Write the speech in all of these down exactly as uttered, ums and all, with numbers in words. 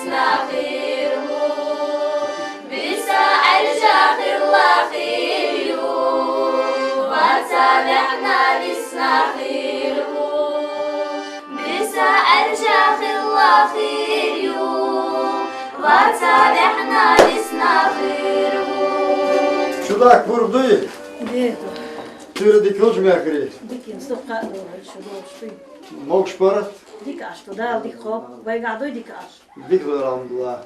Нахир ву, биса Ӏаржа хилла хир ю, ва цалехьна вис нахир ву, биса Ӏаржа хилла хир ю, ва цалехьна вис нахир ву. Чудак бургъ дуй? Деху. Туьра дикалж мехкарий? Дикин, сухъа, шу, шу. Могуш барат? Дика аш, ту дал дика хо, вайгахь дуй дика аш? Дика, алхьамдулиллахӀ.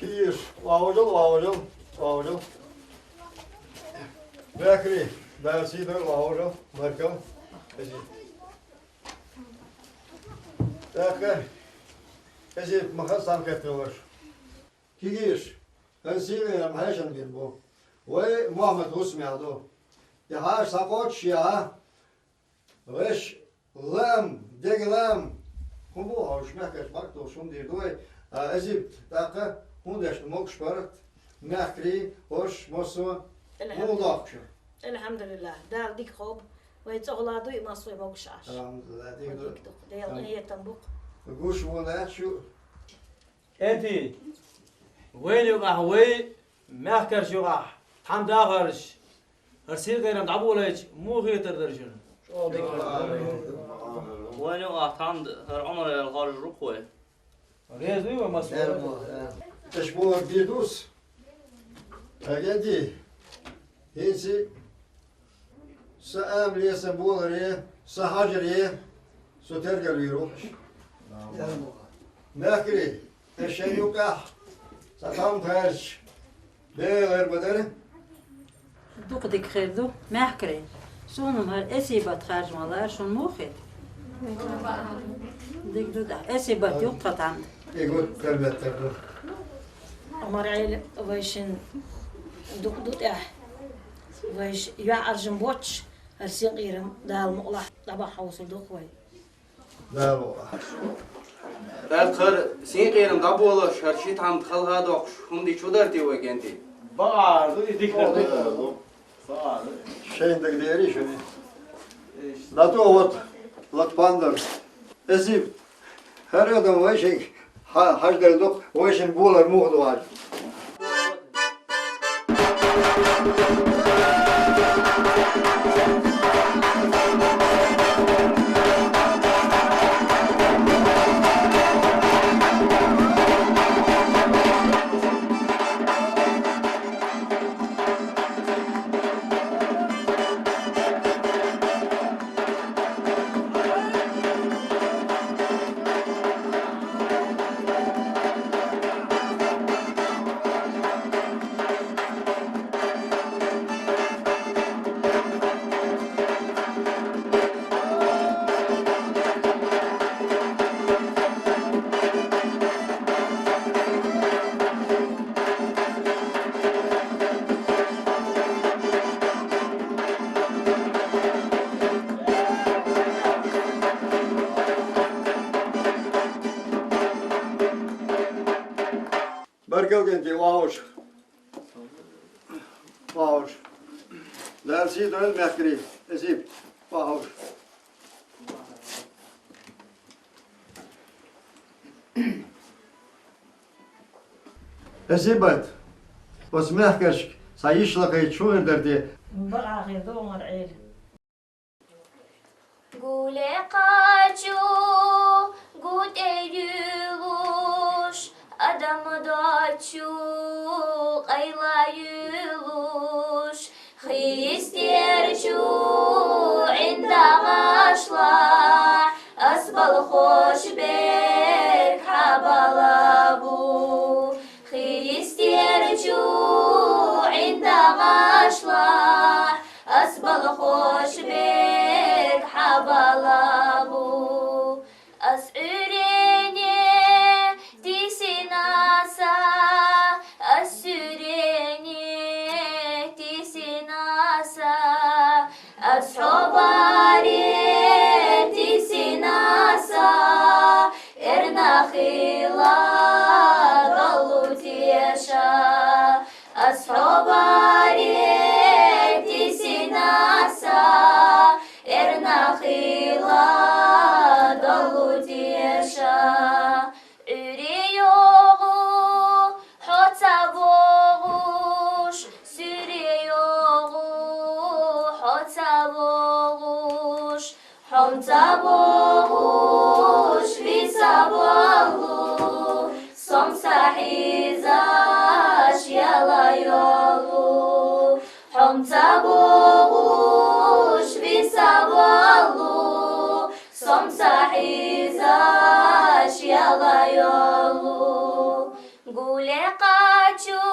Кийш, вагӀажал, вагӀажал, вагӀажал. Бехри, Дала сий дойла, вагӀажал, баркал. Эзи. ТӀаккха, эзи, ма хаза цхьана кхетта ваш. Кийш, хӀара сий гӀайрам хьаьшан бийр бу. Вай Мухьаммад ГӀусмел ду. И хьаша схьакхоччушехь, вайш лаам, дега лаам. ХӀун бу хьовш, мехкарчу бакъ долуш хӀун дийр ду вай? А, Эзиб, тӀаккха хӀун дешна могуш барат, мехкарий, хӀорш, массо а, хӀун доккхуш? АлхьамдулиллахӀ, Дала дика хобу, вай цӀогӀа ла ду и массо а могуш Ӏаш. АлхьамдулиллахӀ, дика ду. Дела къинхетам бу-кх. Гуш вон дац шу? Эти, вайна юкъахь вай, мехкарчу юкъахь, тхьамда а хьоьжуш, хӀара сий гӀайрам дӀаболийча, муха хетар дара шуна? Вайна юкъахь тхьамда хӀара Ӏумар аьлла хьоьжур ву-кх вай. Реза вуй вай массо а? Аша бохург дийр ду-кх. Агенти, хӀинца сан амале, сан боларе, сан хьажаре со тергал вийр ву. Мехкарий, аш шайн юкъахь цхьа тхьамда хаьржича, Дела гӀайр ма дара. Дукха дика хир ду, мехкарий. Суна-м хӀара Эсибат хаьржа ма лара, шуна муха хета? Дика ду тӀаккха, Эсибат ю-кх тхан тхьамда. И гуттар а меттар ду. Ӏумар-Ӏела, вайшинна дукха ду тӀехь. Вайша юьхьӀаьржина боццуш, хӀара сий гӀайрам Дала мукъалахь дӀабахьа хьовсур ду-кх вай. Дала мукъалахь. ТӀаккха хӀара сий гӀайрам дӀаболош, хӀара ши тхьамда хала а доккхуш, хӀума дича хӀун дара те вай, Генти? Бакъахьара ду и дика. Шайн дагадеарий шуна? ДӀатоха вот лакха пандар. Эсиб, хӀара адам вайшинга хьа-, хьаждалла ду-кх, вайшинна болар муха ду аьлла. Баркалла, Генти, вагӀуш. ВагӀуш. Дала сий дойла, мехкарий. Эсиб, вагӀуш. Эсибат, оцу мехкаршка цхьа йиш лакхийча, хӀун хир дара те? Бакъахьа хир ду, Ӏумар-Ӏела. Гуле кхачу, гу тӀе юьлуш, адам доцчу, къайла юьлуш, хистерчу ӀиндагӀашла, ас балхош берг хьабала бу. Хистерчу ӀиндагӀашла, ас балхош берг хьабала бу. Ас Ӏуьйренех тисина са, ас суьйренех тисина са, ас хьобарех тисина са, эрна хилла баллу теша. Ас хьобарех тисина са, эрна хилла Ала йолу, гуле кхачу,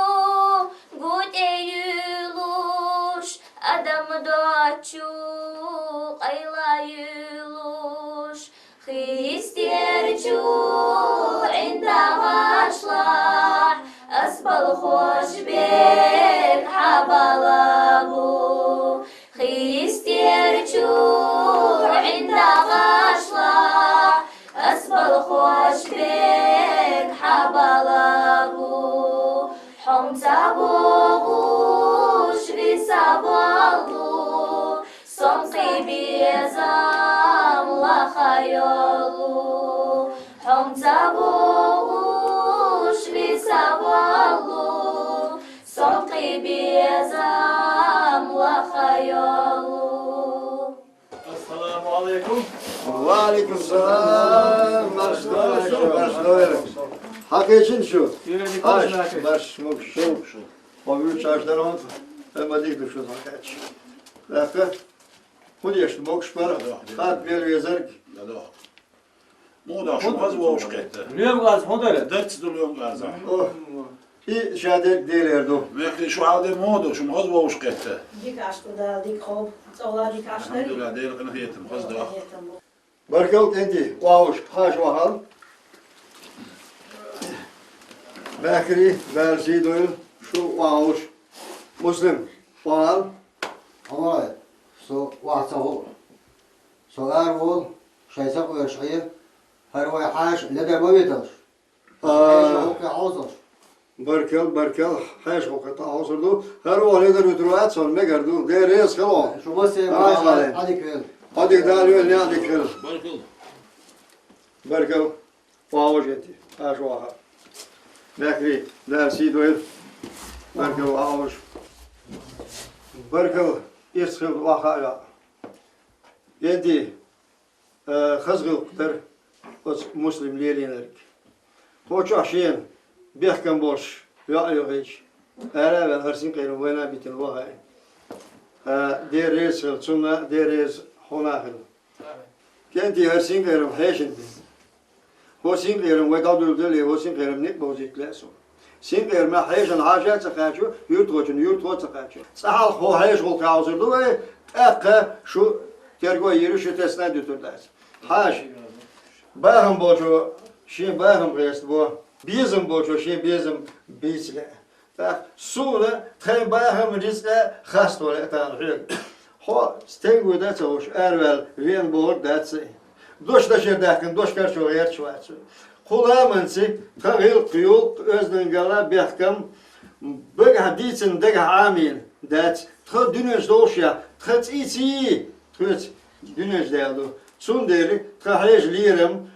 гу тӀе юьйлуш, адам дочу, къайла юьйлуш, хистер чу, гӀинда гӀашлахь, ас балхош бек хьабалабу. Хистер чу, гӀинда гӀашлахь, ас балхош бек хьабалабу. Хьо ца богӀуш виса болу, со кхин безам лаха йолу. Хьо ца богӀуш виса болу, со кхин безам лаха йолу. Ассаламу алейкум. Ва алейкум салам. Марш дола, марш дола. Хьакхечина шу? Аш, марш, мукш шу. Хьо вуьйцуш аш дар хьо? Э, ма дика ду шу хьакхечи. Лаьхка? ХӀун деш ду, мукш бара? Хатта мел везарг? Муха ду, шу хаза вовшахкхетта? Лоьма аз хӀун дара? Дац ду лоьма аз. О, и ша дерг Делера ду. Мехкахой, шу хьал де муха ду, шу хаза вовшахкхетта? Дика Ӏаш ду, Дала дика хов, цӀа вала дика Ӏаш дарий. АлхьамдулиллахӀ, Делан къинхетам, хаза ду. Баркалла, кӀентий, вахуш, хьаша вахал. Баьхкарий, Дала сий дойла, шу вахуш. Муслим, вахал. Амай, со ваха ца хов. Со ара волу, шайн сакъоьруш Ӏе, хӀара вай хьаша ледар ма виталаш. А. Хьаша хӀокхе хьовсалаш. Баркалла, баркалла, хьаша хӀокхе тӀе хьовсур ду. ХӀара ваха ледар витар вац, сон мегар ду. Дела реза хила хьуна. Шу массеран Ӏадика вела. Ӏадика дала вела, неӀ дика хила. Баркалла. Баркалла. Вахуш, кӀентий, хьаша вахал. Баьхкарий, Дала сий дойла. Баркалла, вахуш. Баркалла, ирс хила ваха а йоӀ. КӀентий, Э, хаза гӀиллакх дара оцу Муслима лелийнарг. Кху чохь шена бехкам болуш йоӀ а йохуьйтуш, ара а ваьлла, хӀара синкъерам вайна а битина вахана. Э, Дела реза хила цунна а, Дела реза хьуна а хила. КӀентий, хӀара синкъерам хьешана бина. ХӀокху синкъерамна вай дӀадуьйладелла, хӀокху синкъерамна ницкъ бовзийта лаьа суна. Синкъерам хьешана хьаша а ца кхачо, юьртахочунна юьртахо а ца кхачо. Цкъа хьалха хӀокху хьешан гӀуллакх хьовсур ду вай, тӀаккха шу терго а йийр ю, шу тесна а дуьтур дац. Хьаша, бахам болчо шен бахам гӀертабо, безам болчо шен безам бийца лаьа. ТӀаккха суна тхайн бахам, рицкъа хасто лаьа тахана хьоьга. Хьо стенга вуьйр дац хӀуш, араваьлла веана бохург дац сайн. Дош дашера даьккхина, дош карчо гӀерташ вац. Кху ламанца тхан гӀиллакх, юлкъ, оьздангалла, бехкам багахь дийцина, дагахь Ӏамийна дац. Тхан дуьненчу долуш яхь, тхан цӀий ца йий, тхоьца дуьненчу Дела ду. Цундела тхан хьешан лерам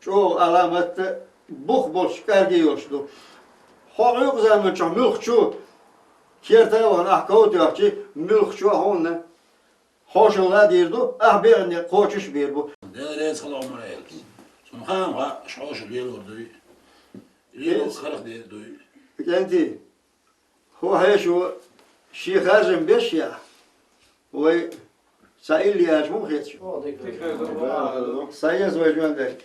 чӀогӀа аламат а, бух болчу кӀорге йолуш ду. Хьо Ӏуьйкъа заманчохь муьлххачу керта а вахана, ахь ков тоьхча, муьлххачо хьуна хьошалла а дийр ду, ахь беана некъ кхочуш а бийр бу. Дела реза хила, Ӏумар-Элас. Суна хаам хаьа, шу хьошалла лелор дуй, лело харах дер дуй. КӀентий, хӀокху хьешо шен харжам беш а яхь, вай цхьа илли яьлча муха хета шу? Сайн еза вай жоьнна дерг.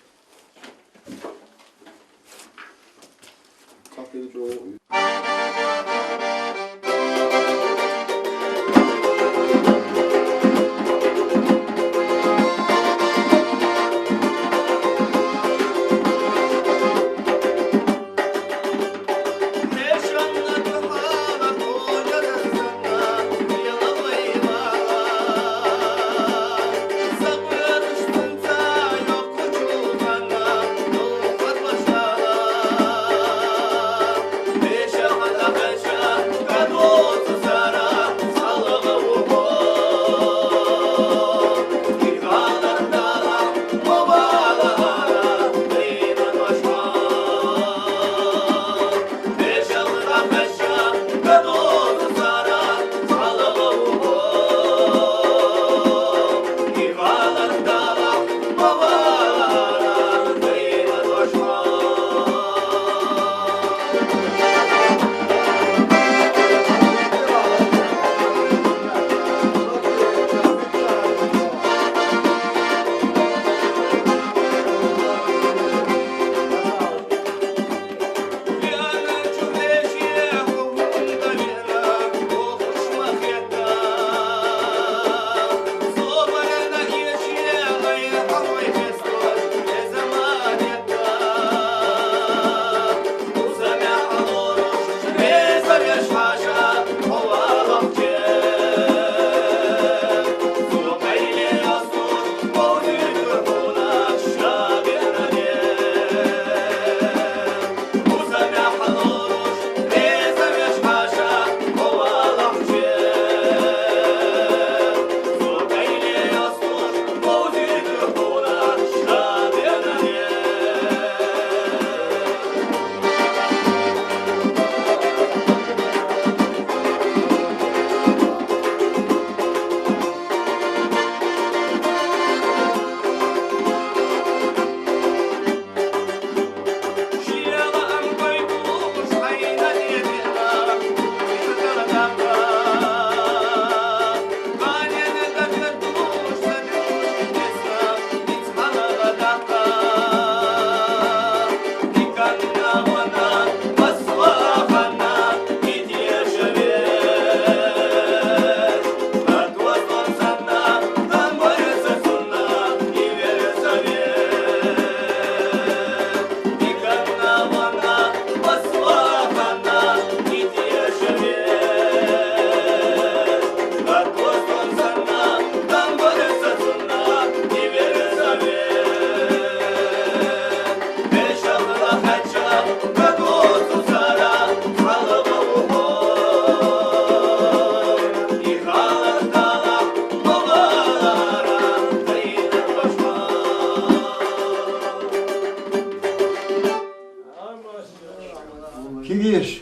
Кегийраш,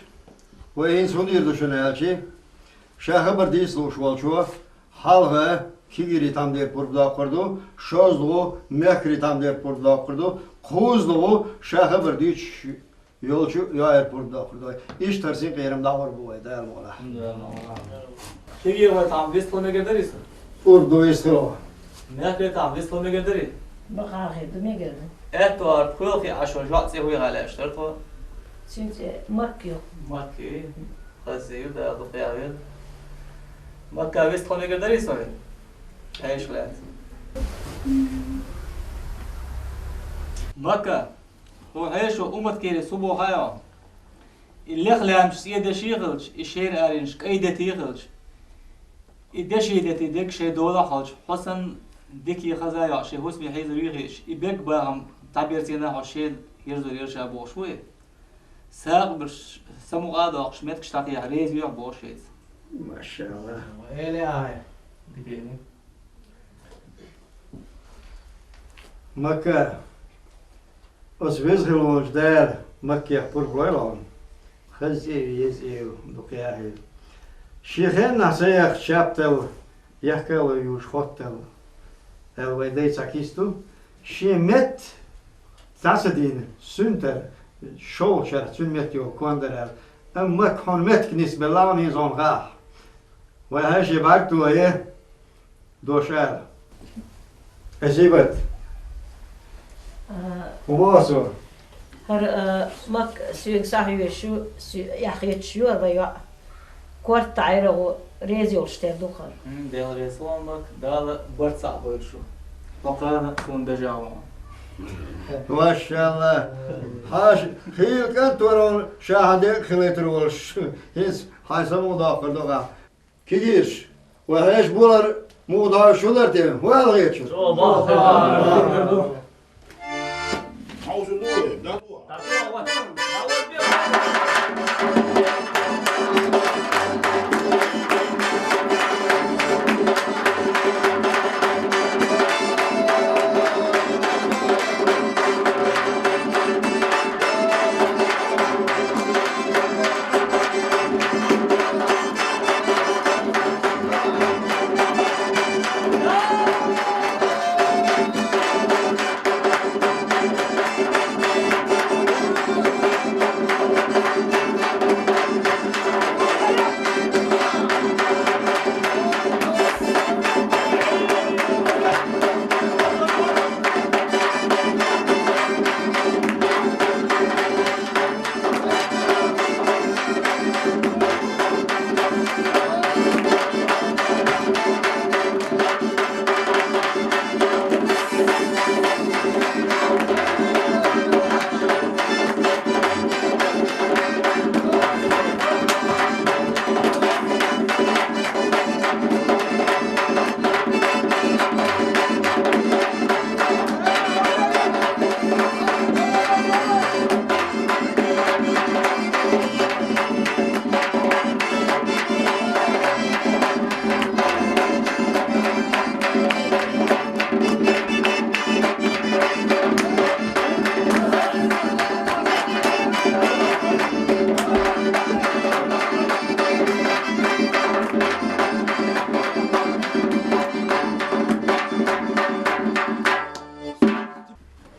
вай хӀинца хӀун дийр ду шуна аьлча, ша хабар дийца лууш волчо, хьалха кегийрий тхьамдера пурба доккхур ду, шозлагӀа мехкарий тхьамдера пурба доккхур ду, кхозлагӀа ша хабар дуьйцуш йолчо йоӀера пурба доккхур ду. Иштта хӀара синкъерам дӀаӀур бу вай, Дала мукъалахь. Кегийрий, вай тхьамда вистхила мегар дарий со? Урд ду вистхила. Мехкарий, тхьамда вистхила мегар дарий? Бакъахьа хир ду, мегар ду. Аьттув, тхоьл хи Ӏаш йоӀ цӀи хӀу яха лаьтташ дар тхо? Цуьнан цӀи Макка ю. Макка ю. Хаза ю, Дала дукха яхийла. Макка, вистхила мегар дарий со вай? Хьешах лаьтта. Макка, хьо хьешо умматкерий субу хьайо? И лех лаьмнаш цӀен деши хилча, и шера аренаш кӀай дети хилча, и деши дети дерг шайн долахь хилча, хьо санна дикий хаза йоӀ шен хӀусаме хьийзар вий хеташ, и берг бахам дӀаберзийна хьо шена ерзор яр ша бохуш ву и. Сагаберш самукъа а доккхуш, меттигаш дӀакхехьа реза вехьа боху шайца. Машалла. Эли ай. Дикайна. Макка, оцу веза хила волчу Дала Маккех пурба лойла хьуна. Хаза цӀе а, еза цӀе а дукха яхийла. Шен хеннахь ца яхча чаьртал, яхка а ло южу хоттал, аьлла вай дай цхьа киста ду. Шен метта дӀа ца дийна, сунтара, шовлачарах цуьнан метта йогӀу кон дара аьлла. Амма Макка хьуна меттиг нисбелла хьуна хӀинца хьуна хаахь. Вай хьаьжи бӀаьрг тохе, дош ала. Эсибат. А, хӀун боху со? ХӀара, а, Макка соьга сахьоьжуш ю, со-, яхьоьжуш ю хӀара вай йоӀ. Корта Ӏайрагӏу реза йолуш тера ду хӀара. М, Дела реза ван Макка, Дала барт цхьаъ бойла шу. Бакъана суна бежа ван. Машалла. Хьаша, хийла кӀант вара хьуна, ша хьан декъа хилийтар волуш. ХӀинца хьайн самукъадоккхур ду хьан. Кегийраш, вай хьаьжа болар муха дӀа шу лар те, хӀун аьлла хеташ?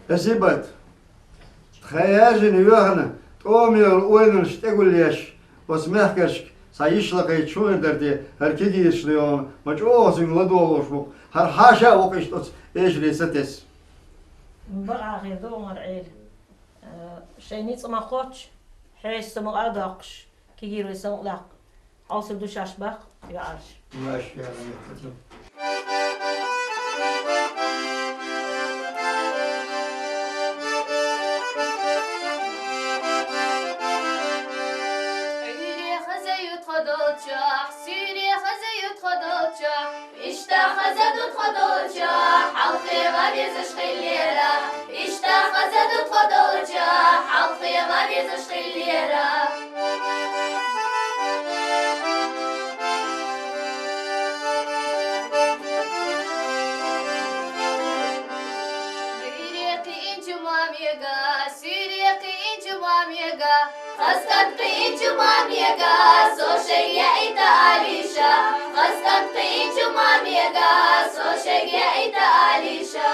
Эсибат. Тхан яжина йоьхна, тӀома йолу ойланаш тӀегулъеш, оцу мехкаршка цхьа йиш лакхийта хӀун хир дара те, хӀара кегийраш лайона, ма чӀогӀа цуьнга ладогӀалуш бу-кх, хӀара хьаша а ву-кх иштта оцу эшаре сатесна. Бакъахьа хир ду хӀара Ӏела. Э, шайн ницкъ ма кхоччу, хьешан самукъа а доккхуш, кегийрой самукъа даккха. Хьовсур ду шаьш баккха йоӀарш. Машалла. Ӏуьйре хаза ю тхо долчохь, суьйре хаза ю тхо долчохь, иштта хаза ду тхо долчохь, хьалхе ма везаш хиллера. Иштта хаза ду тхо долчохь, хьалхе ма везаш хиллера. Ӏуьйре кхиъча ма мега, суьйре кхиъча ма мега. Хаза кӀант кхиъча ма мега, со шоайга яийта алийша. Хаза кӀант кхиъча ма мега, со шоайга яийта алийша.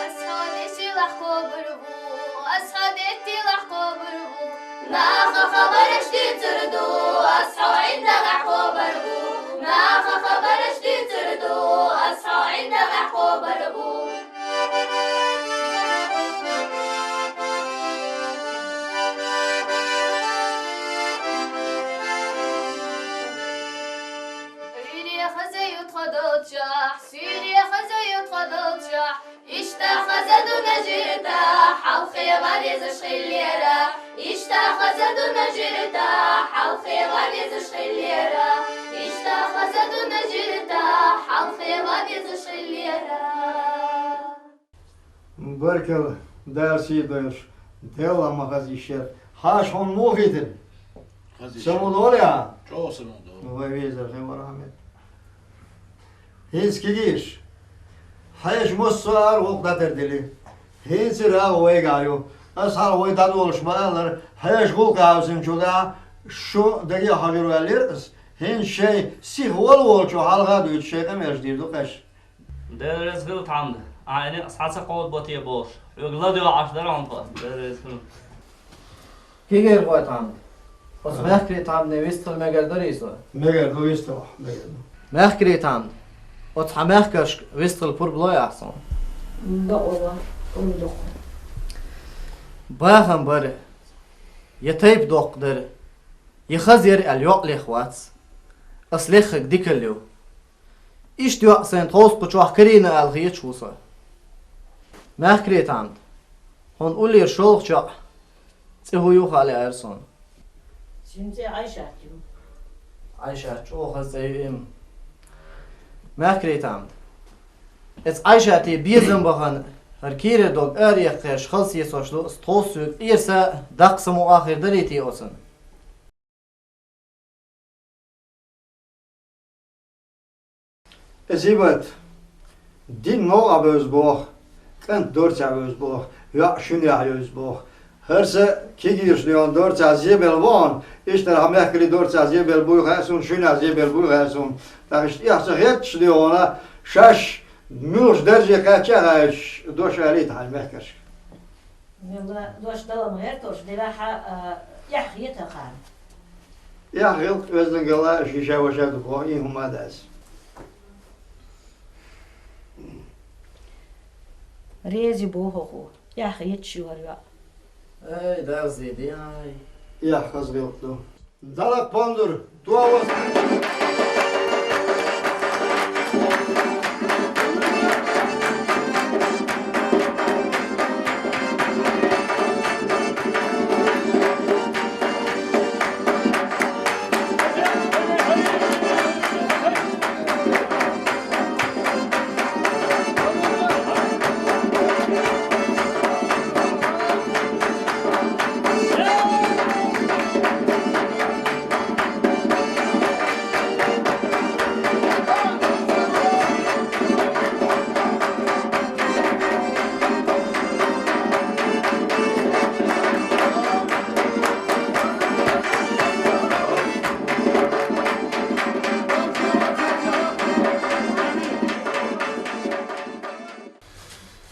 Аз хьо дешилахь кхобур ву, аз хьо деттилахь кхобур ву. Наха хабараш дийцар ду, аз хьо ӀиндагӀехь кхобур ву. Наха хабараш дийцар ду, аз хьо ӀиндагӀехь кхобур ву. Уьйре хаза ю тхо долчохь, суьйре хаза ю тхо долчохь. Иштта хаза ду нажийтахь, хьалхе ван везаш хиллера. Иштта хаза ду нажийтахь, хьалхе ван везаш хиллера. Иштта хаза ду нажийтахь, хьалхе ван везаш хиллера. Баркалла, Дала сий дойла, Делла ма хаза йиш яр. Хьаша, хьуна муха хийтира? Хаза йиш яр. Самукъадолий хьан? ЧӀогӀа самукъадолу. Вай везар хир вара хьан метта. ХӀинца кегийраш, хьешан массо а ара гӀуллакх дӀатар дели. ХӀинца а агӀо вайгахь ю. Ас хьалха вай дӀадолуш ма-аллара, хьешан гӀуллакх хьовсинчул тӀаьхьа шу даге а хьожур ваьллера ас. ХӀинца шайн сиха волаволчо хьалха а дуьйцуш шайн къамелаш дийр ду кхаьш. Дела реза хила, Тхьамда, ахьа и некъ схьа ца кховдабо те бохуш, хьоьга ладоьгӀуш дара хьуна тхо, Дела реза хила. Кегийрхой Тхьамда, оцу Мехкарий Тхьамдане вистхила мегар дарий со? Мегар ду, вистхила, мегар ду. Мехкарий Тхьамда, оцу хьан мехкаршка вистхила пурба лой ахь суна? Докъала, пурба доккху. Бахам бара, я тайпа доккха дара, я хаза яра аьлла йоӀ леха вац. Ас леххарг дикалла ю. Иштта йоӀ сайна тховса кху чохь карийна ала хеташ ву со. Мехкарий Тхьамда, хьуна уллера шолгӀачу йоӀан цӀе хӀун ю хаьа лаьара суна? Цуьнан цӀе Ӏайшат ю. Ӏайшат чӀогӀа хаза цӀе ю, эм. Мехкарий Тхьамда, эцу Ӏайшате безам бахана, хӀара кийрара дог араяьккхарш хала сецош ду, ас тховса соьга къера са а, даккха самукъа а хир дарий те оцунна? Эзибат, дин новкъахь бевза боху, кӀант дорцехь вевза боху, йоӀ шуьнехь йевза боху. ХӀара са кегийраш доьгӀна дорцехь зебелла ву хьуна, иштта хьан мехкарий дорцехь зебелла буй хаьа суна, шуьнехь зебелла буй хаьа суна. ТӀаккха иштта эхь ца хетташ доьгӀна, шаьш муьлхачу дарже кхаьчча а хаьттича, дош алийта хьан мехкаршка. Мелла дош дала ма гӀерташ, делахь а, эхь хета хьан. Эхь гӀиллакх оьздангалла шиша-ваша дукха, и хӀума а дац. Рези боху хьо, эхь хеташ ю хӀара йоӀ. Ай, дарзе де, ай. Эхь хаза гӀиллакх ду. Далакъ понзур, товас.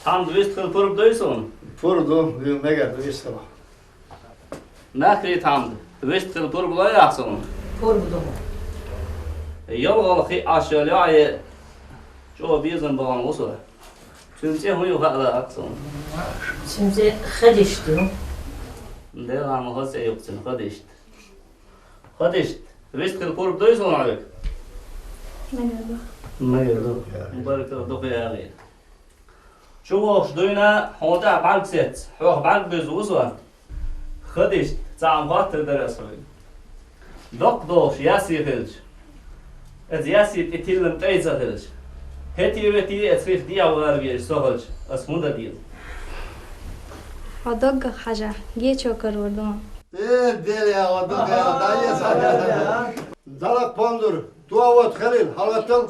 Тхьамда, вистхила пурба дуй суна? Пурба ду, мегар ду, вистхила. Мехкарий Тхьамда, вистхила пурба лой ахь суна? Пурба ду. ЯлгӀалла хиъ Ӏаш йолу йоӀе чӀогӀа безам бахана ву со. Цуьнан цӀе хӀун ю хаьа ахь суна? Цуьнан цӀе Хадишта ю. Делахь ма хаза цӀе ю-кх цуьнан, Хадишта. Хадишта, вистхила пурба дуй суна хьоьга? Мегар ду. Мегар ду. Баркалла, дукха яхийла. ЧувогӀуш дуьйна хьуна тӀехь бӀаьрг сецна, хьох бӀаьрг буьзна ву со. Хадишта, цхьаъ хоттур дара ас хьоьга. Доккха долуш ясси хилча, эцу ясси тӀе тиллина тӀай ца хилча, хӀетте-ветте эцу хих дехьавала везаш со хилча, ас хӀун дан деза? Хьо доггах хьажахь, гечо карор ду. Э, Дела, хьо доггах, да, еза. Далакъ понзур. Тоъа вот, Халил, хьалгӀаттал.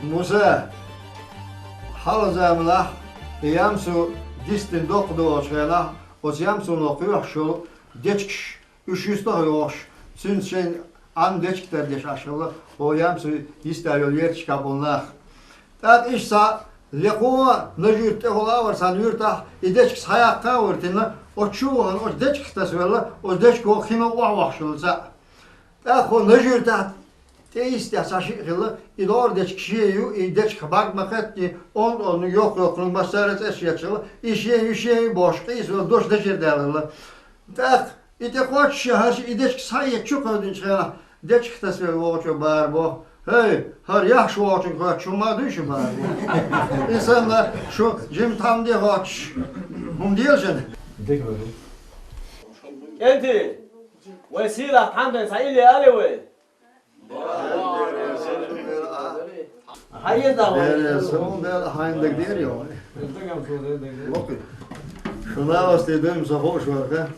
Муса, хьалха заманахь и Ямсу дистина доккха долчу хенахь, оцу Ямсуно кхоьхьуш йолу дечигаш, уьш юьстах а йохуш, цуьнца шайн Ӏан дечиг тардеш Ӏаш хилла, хӀо Ямсу йиста йолу ерташ кхаьбна нах. ТӀаккха иштта цхьа лекхо а, Нажуьрта тӀехула а вара цхьана юьртахь, и дечиг схьаяккха а вара тина, оцу чу а вахана, оцу дечигах тасавелла, оцу дечиго хино охьавахаш хилла цхьаъ. ТӀаккха хӀо Нажуьртахь тӀе йистехь цхьа шиъ хилла, и лор дечиг шен ю, и дечиг бӀаьрг ма кхеттий, онда-онда йоккха-йоккха массара а цӀераш етташ хилла, и шен ю, шен ю бохуш, къийса дош дешар даьлла хилла. ТӀаккха и тӀе кхоччуш хӀара шиъ и дечиг схьаэца чу кхевдинчу хенахь, дечигах тасавелла вогӀучо бара боху: «ХӀей, хӀара яхьаш вогӀучуьнга хоьттуш хӀума ма дуй шу бара боху. И санна шу жима тхьамда хоьттуш хӀума дела шуна». КӀентий, вай сийлахь тхьамден цхьа илли але вай. Хьан еза вай? Бере, сон бел хьайн дагадеара йо. Локхи. Шуна а васте дуьйна со хууш вара, ха?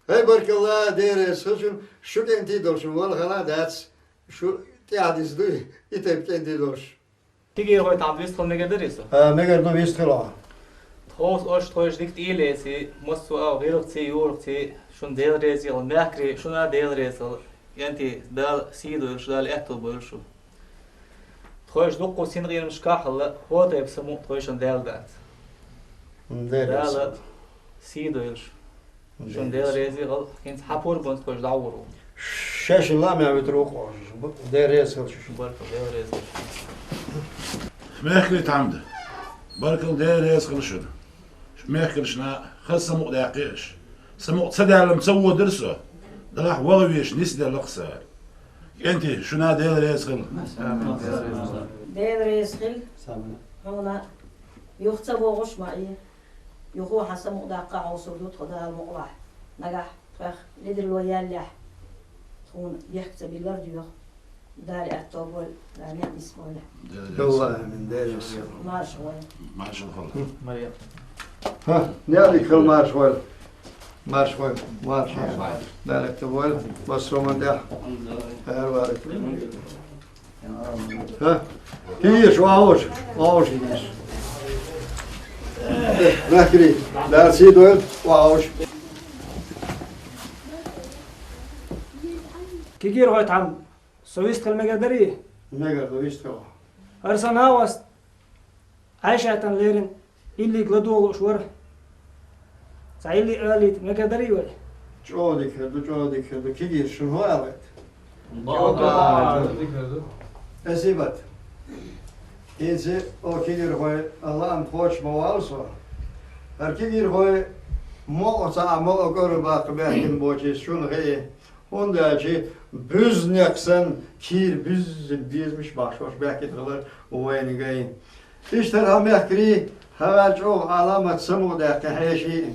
ХӀей, баркалла, Дела реза хуьлда шуна, шу кӀентий долуш вала хала а дац, шу тӀаьхьа дисна дуй, и тайпа кӀентий долуш. Кегийрхой тхьамда вистхила мегар дарий со? А, мегар ду вистхила. Тховса аша тхойша дика тӀе а леций, массо а гӀиргӀаций, юргӀаций, шуна Дела реза хуьлда, мехкарий, шуна а Дела реза хуьлда. КӀентий, Дала сий дойла шу, Дала аьтто бойла шу. Тхойша дуккха синкъерамашкахь а хилла, хӀо тайпа самукъа тхойшинна даьлла дац. Дела Дала сий дойла шун. Дела реза хила, хӀинца хьан пурбанца кхош дӀавур ву. Шаьшшинна лаамехь витар ву кхош. Дела реза хила шуьш. Баркалла, Дела реза хила шуна. Мехкарий Тхьамда, баркалла, Дела реза хила шуна. Мехкаршна хаза самукъадаьккхи аша. Самукъа ца даьлла-м ца водара со. Делахь ваха везаш нисделла-кх сан. КӀентий, шуна Дела реза хила. Дела реза хила. Хьуна юха ца вогӀуш ма Ӏе. Юха хьан самукъадаккха хьовсур ду тхо Дала мукъалахь. Нагахь тхох ледарло яллехь, тхуна бехк ца биллар доьху. Дала аьтто бойла, Дала ниъ нисбойла. Аллахь амин, Дела йоьссу. Марша войла. Марша войла. Марьям. ХӀа, неӀалиг хила, марша войла. Марша войла. Марша войла. Дала аьтто бойла. Массо а ман тӀехь. Хьера вара. ХӀа? Кегийрхой, вахьуш, вахьуш кегийрхой. Мехкарий, Дала сий дойла, вахьуш. Кегийрхой, тхьамда со вистхила мегар дарий? Мегар ду вистхила. ХӀара сан накъост Ӏайшатана леррина иллига ладогӀа лууш вара. Цхьа илли алийта мегар дарий вай? ЧӀогӀа дика хир ду, чӀогӀа дика хир ду. Кегийрхой, шуна хӀун алийта? Спасибо. ХӀинца, о кегийрхой, Аллахьан кхочуш ма валла со. ХӀара кегийрхой мукъа цхьаъ, мукъа кӀора баккха баьхкина боцийла шуна хии. ХӀунда аьлча буьззинех санна кийра буьззина безамаш бахьаш баьхкина хилар вайна гай. Иштта хӀара мехкарий, хӀара чӀогӀа Ӏаламат самукъадаьккхина хьеший.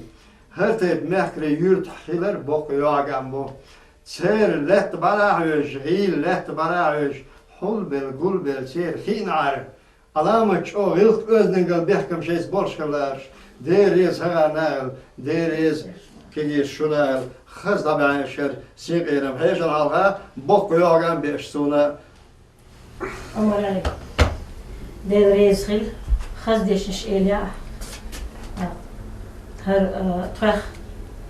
ХӀара тайпа мехкарий юьртахь хилар боккха йоагам бу. Церан лаьтта бӀарахьоьжуш, гӀийла лаьтта бӀарахьоьжуш, хьулбелла, гулбелла церан хиъна Ӏар. Ӏаламат чӀогӀа гӀиллакх-оьздангалла бехкам шайца болуш хилараш, Дела реза хӀара нахала, Дела реза кегийрхой шуна аьлла, хаза дӀабаьхьира шуна синкъерам. Хьешан хьалха боккха йоагам беш суна. Омар-Ӏаьла, Дела реза хила, хаза дешнаш элира ахь. ХӀара, а, тхох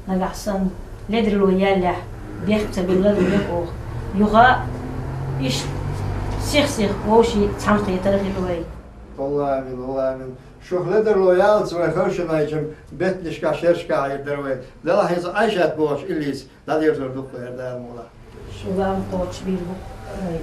нагахь санна ледарло яллехь, бехк ца биллар ву оха. Юха иштта сих-сиха вовшийн цхьаьнакхетар хила вай. Аллахь амин, Аллахь амин. Шух ледарло яллалц вай ховшинайчам беттанашкахь, шерашкахь хьийр дара вай. Делахь хӀинца Ӏайшат бохучу иллица дӀадерзор ду-кх вай, хӀара Дала мукъалахь. Шу лам кхочуш бийр бу вай.